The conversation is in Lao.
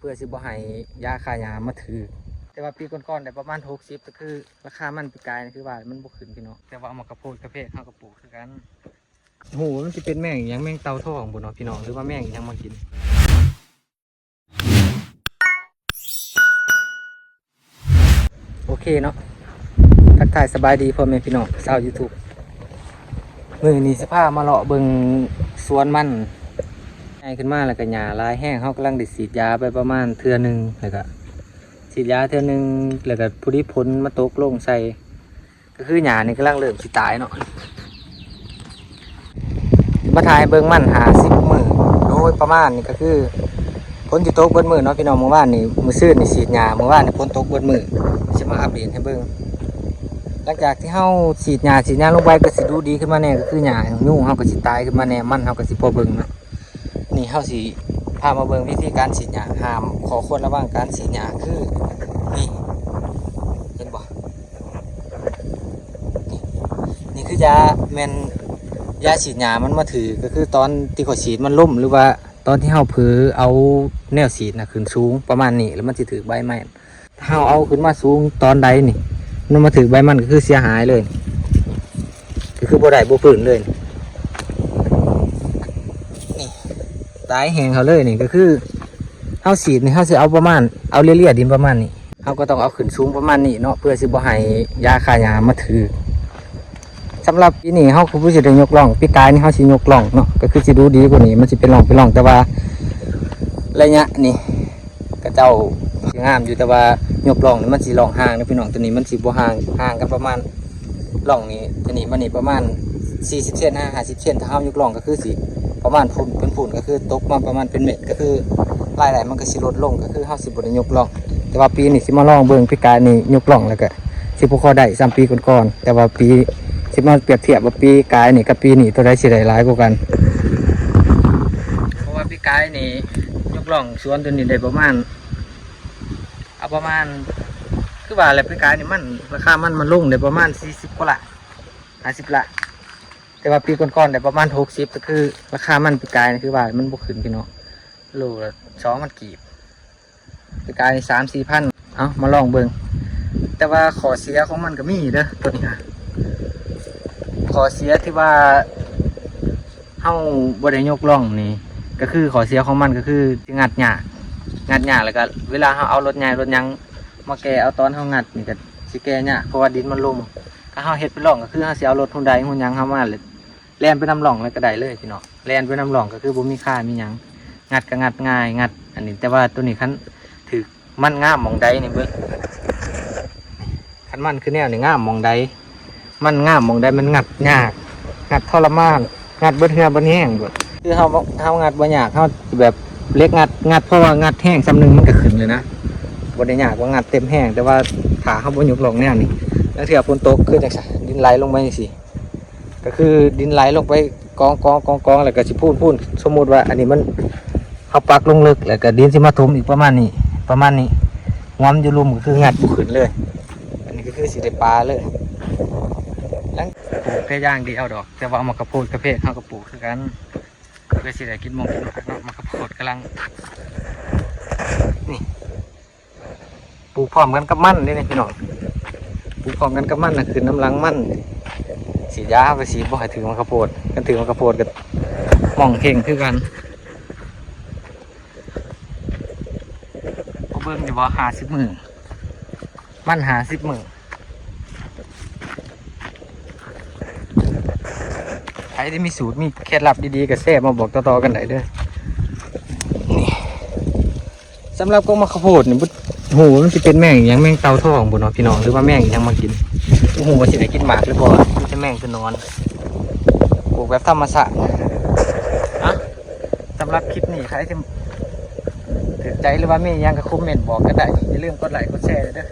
ເພື່ອຊິບໍ່ໃຫ້ຢາຂ້າຫຍ້າມາຖືກ. ແຕ່ວ່າປີກ່ອນໆໄດ້ປະມານຫົກສິບ ກໍຄືລາຄາມັນປີກາຍນີ້ ຄືວ່າມັນບໍ່ຂຶ້ນພີ່ນ້ອງ. ແຕ່ວ່າໝາກກະໂພດກະແພກເຮົາກໍປູກຄືກັນ. ໂອ້ໂຫ ມັນຊິເປັນແມງອີ່ຫຍັງ ແມງເຕົ່າທອງບໍ່ເນາະພີ່ນ້ອງ ຫຼືວ່າແມງອີ່ຫຍັງມາກິນ. ໂອເຄເນາະ ທັກທາຍສະບາຍດີພໍ່ແມ່ພີ່ນ້ອງຊາວຢູທູບ. ມື້ນີ້ຊິພາມາເລາະເບິ່ງສວນມັນ ໃຫຍ່ຂຶ້ນມາແລ້ວກໍຫຍ້າຫຼາຍແຮງ. ເຮົາກຳລັງໄດ້ສີດຢາໄປປະມານເທື່ອໜຶ່ງ ແລ້ວກໍສີດຢາເທື່ອໜຶ່ງ ແລ້ວກໍພໍດີຝົນມາຕົກລົງໃສ່ ກໍຄືຫຍ້ານີ້ກຳລັງເລີ່ມຊິຕາຍເນາະ. ມາຖ່າຍເບິ່ງມັນຫ້າສິບມື້ໂດຍປະມານນີ້ ກໍຄືຝົນຊິຕົກເບິດມື້ເນາະພີ່ນ້ອງ. ມື້ວານນີ້ ມື້ຊືນນີ້ສີດຫຍ້າ ມື້ວານນີ້ຝົນຕົກເບິດມື້. ຊິມາອັບເດດໃຫ້ເບິ່ງ ຫຼັງຈາກທີ່ເຮົາສີດຫຍ້າ ສີດຫຍ້າລົງໄປ ກໍຊິດູດີຂຶ້ນມາແດ່ ກໍຄືຫຍ້າຍຸງເຮົາກໍຊິຕາຍຂຶ້ນມາແດ່ ມັນເຮົາກໍຊິພໍເບິ່ງເນາະ. ນີ້ເຮົາຊິພາມາເບິ່ງວິທີການສີດຫຍ້າ. ຫ້າມ ຂໍ້ຄວນລະວັງການສີດຫຍ້າຄື ນີ້ ເຫັນບໍ່? ນີ້ ນີ້ຄືຢາ ແມ່ນຢາສີດຫຍ້າມັນມາຖືກ ກໍຄືຕອນທີ່ຂ້ອຍສີດມັນລົ້ມ ຫຼືວ່າຕອນທີ່ເຮົາເຜີເອົາແນວສີດນະຂຶ້ນສູງປະມານນີ້ ແລ້ວມັນຊິຖືກໃບໄມ້. ເຮົາເອົາຂຶ້ນມາສູງຕອນໃດນີ້ ມັນມາຖືກໃບມັນກໍຄືເສຍຫາຍເລີຍ ກໍຄືບໍ່ໄດ້ບໍ່ຟື້ນເລີຍ. ນີ້ ຕາຍແຮງເຂົາເລີຍນີ້ ກໍຄືເຮົາສີດນີ້ ເຮົາຊິເອົາປະມານ ເອົາເລຍໆດິນປະມານນີ້ ເຮົາກໍຕ້ອງເອົາຂຶ້ນສູງປະມານນີ້ເນາະ ເພື່ອຊິບໍ່ໃຫ້ຢາຂ້າຫຍ້າມາຖືກ. ສຳລັບປີນີ້ເຮົາກໍບໍ່ຊິໄດ້ຍົກລ່ອງ ປີກາຍນີ້ເຮົາຊິຍົກລ່ອງເນາະ ກໍຄືຊິດູດີກວ່ານີ້ ມັນຊິເປັນຮ່ອງເປັນຮ່ອງ ແຕ່ວ່າໄລຍະນີ້ ຂະເຈົ້າຊິງາມຢູ່ ແຕ່ວ່າຍົກລ່ອງນີ້ມັນຊິລ່ອງຫ່າງເດ້ພີ່ນ້ອງ. ຕົວນີ້ມັນຊິບໍ່ຫ່າງ ຫ່າງກັນປະມານ ລ່ອງນີ້ ຕົວນີ້ມານີ້ປະມານສີ່ສິບເຊັນຫາຫ້າສິບເຊັນ. ຖ້າເຮົາຍົກລ່ອງກໍຄືຊິປະມານພຸ້ນ ເປັນພຸ້ນ ກໍຄືຕົກມາປະມານເປັນເມັດ ກໍຄືລາຍໄດ້ມັນກໍຊິລົດລົງ ກໍຄືເຮົາຊິບໍ່ໄດ້ຍົກລ່ອງ. ແຕ່ວ່າປີນີ້ຊິມາລອງເບິ່ງ ປີກາຍນີ້ຍົກລ່ອງແລ້ວກໍ ຊິບໍ່ຄ່ອຍໄດ້ສ່ຳປີກ່ອນໆ ແຕ່ວ່າປີ ຊິມາປຽບທຽບວ່າປີກາຍນີ້ກັບປີນີ້ ໂຕໃດຊິໄດ້ຫຼາຍກວ່າກັນ. ເພາະວ່າປີກາຍນີ້ຍົກລ່ອງສວນຕົວນີ້ໄດ້ປະມານ ເອົາປະມານ ຄືວ່າແຫຼະ ປີກາຍນີ້ມັນ ລາຄາມັນ ມັນລົງໄດ້ປະມານສີ່ສິບກວ່າລ້ານ ຫ້າສິບລ້ານ ແຕ່ວ່າປີກ່ອນໆໄດ້ປະມານຫົກສິບ ກໍຄືລາຄາມັນປີກາຍນີ້ ຄືວ່າມັນບໍ່ຂຶ້ນພີ່ນ້ອງ ໂລລະສອງພັນກີບ. ປີກາຍສາມສີ່ພັນ. ເອົາ ມາລອງເບິ່ງ ແຕ່ວ່າຂໍ້ເສຍຂອງມັນກໍມີເດີ ຕົວນີ້ຫາ ຂໍ້ເສຍທີ່ວ່າເຮົາບໍ່ໄດ້ຍົກລ່ອງນີ້ ກໍຄືຂໍ້ເສຍຂອງມັນກໍຄືຊິງັດຍາກ ງັດຍາກ ແລ້ວກໍເວລາເຮົາເອົາລົດໃຫຍ່ລົດຫຍັງມາແກ່ເອົາ ຕອນເຮົາງັດນີ້ກໍຊິແກ່ຍາກ ເພາະວ່າດິນມັນລົງ. ຖ້າເຮົາເຮັດເປັນຮ່ອງ ກໍຄືເຮົາຊິເອົາລົດຮຸນໄດຮຸນຫຍັງເຮົາມາ ແລ່ນໄປນຳຮ່ອງແລ້ວກໍໄດ້ເລີຍພີ່ນ້ອງ ແລ່ນໄປນຳຮ່ອງກໍຄືບໍ່ມີຄາມີຫຍັງ ງັດກໍງັດງ່າຍ ງັດອັນນີ້. ແຕ່ວ່າຕົວນີ້ຄັນຖືກ ມັນງາມໝ່ອງໃດນີ້ເບິ່ງ ຄັນມັນຄືແນວນີ້ງາມໝ່ອງໃດ ມັນງາມໝ່ອງໃດ ມັນງັດຍາກ ງັດທໍລະມານ ງັດເບິດເຫື່ອເບິດແຮງ. ຄືເຮົາ ເຮົາງັດບໍ່ຍາກ ເຮົາແບບເຫຼັກງັດ ງັດ ເພາະວ່າງັດແຮງສ່ຳໜຶ່ງມັນກໍຂຶ້ນເລີຍນະ ບໍ່ໄດ້ຍາກວ່າງັດເຕັມແຮງ. ແຕ່ວ່າຖ້າເຮົາບໍ່ຍົກລ່ອງແນວນີ້ ລາງເທື່ອຝົນຕົກຄືຈັ່ງຊັ້ນ ດິນໄຫຼລົງໄປຈັ່ງຊີ້ ກໍຄືດິນໄຫຼລົງໄປກອງໆໆໆ ແລ້ວກໍຊິພູນໆ ສົມມຸດວ່າອັນນີ້ມັນ ເຮົາປັກລົງເລິກ ແລ້ວກໍດິນຊິມາຖົມອີກປະມານນີ້ ປະມານນີ້ ງວມຢູ່ລຸ່ມກໍຄືງັດບໍ່ຂຶ້ນເລີຍ. ອັນນີ້ກໍຄືຊິໄດ້ປາເລີຍ. ຫຼັງ ປູກແຕ່ຢ່າງດຽວດອກ ແຕ່ວ່າໝາກກະໂພດກະແພກເຮົາກໍປູກຄືກັນ ເພື່ອຊິໄດ້ກິນໝ່ອງກິນໝາກເນາະ. ໝາກກະໂພດກຳລັງ ນີ້ ປູກພ້ອມກັນກັບມັນເດ້ນີ້ພີ່ນ້ອງ ປູກພ້ອມກັນກັບມັນນະ ຂຶ້ນນຳຫຼັງມັນ. ສີດຢາເຮົາກໍສີດບໍ່ໃຫ້ຖືກໝາກກະໂພດ ຄັນຖືກໝາກກະໂພດກໍໝ່ອງເຄັ່ງຄືກັນ. ເບິ່ງຢູ່ບໍ່ ຫ້າສິບມື້ ມັນຫ້າສິບມື້. ໃຜທີ່ມີສູດມີເຄັດລັບດີໆ ກໍແຊມາບອກຕໍ່ໆກັນໄດ້ເດີ. ນີ້ ສຳລັບກອງໝາກກະໂພດນີ້ ບໍ່ຮູ້ວ່າມັນຊິເປັນແມງອີ່ຫຍັງ ແມງເຕົ່າທອງບໍ່ເນາະພີ່ນ້ອງ ຫຼືວ່າແມງອີ່ຫຍັງມາກິນ. ບໍ່ຮູ້ວ່າຊິໄດ້ກິນໝາກຫຼືບໍ່ ມີແຕ່ແມງຄືນອນ. ປູກແບບທຳມະຊາດ. ເອົາ ສຳລັບຄລິບນີ້ ໃຜທີ່ຖືກໃຈ ຫຼືວ່າມີຫຍັງກໍຄອມເມັນບອກກັນໄດ້. ຢ່າລືມກົດໄລກົດແຊເດີ.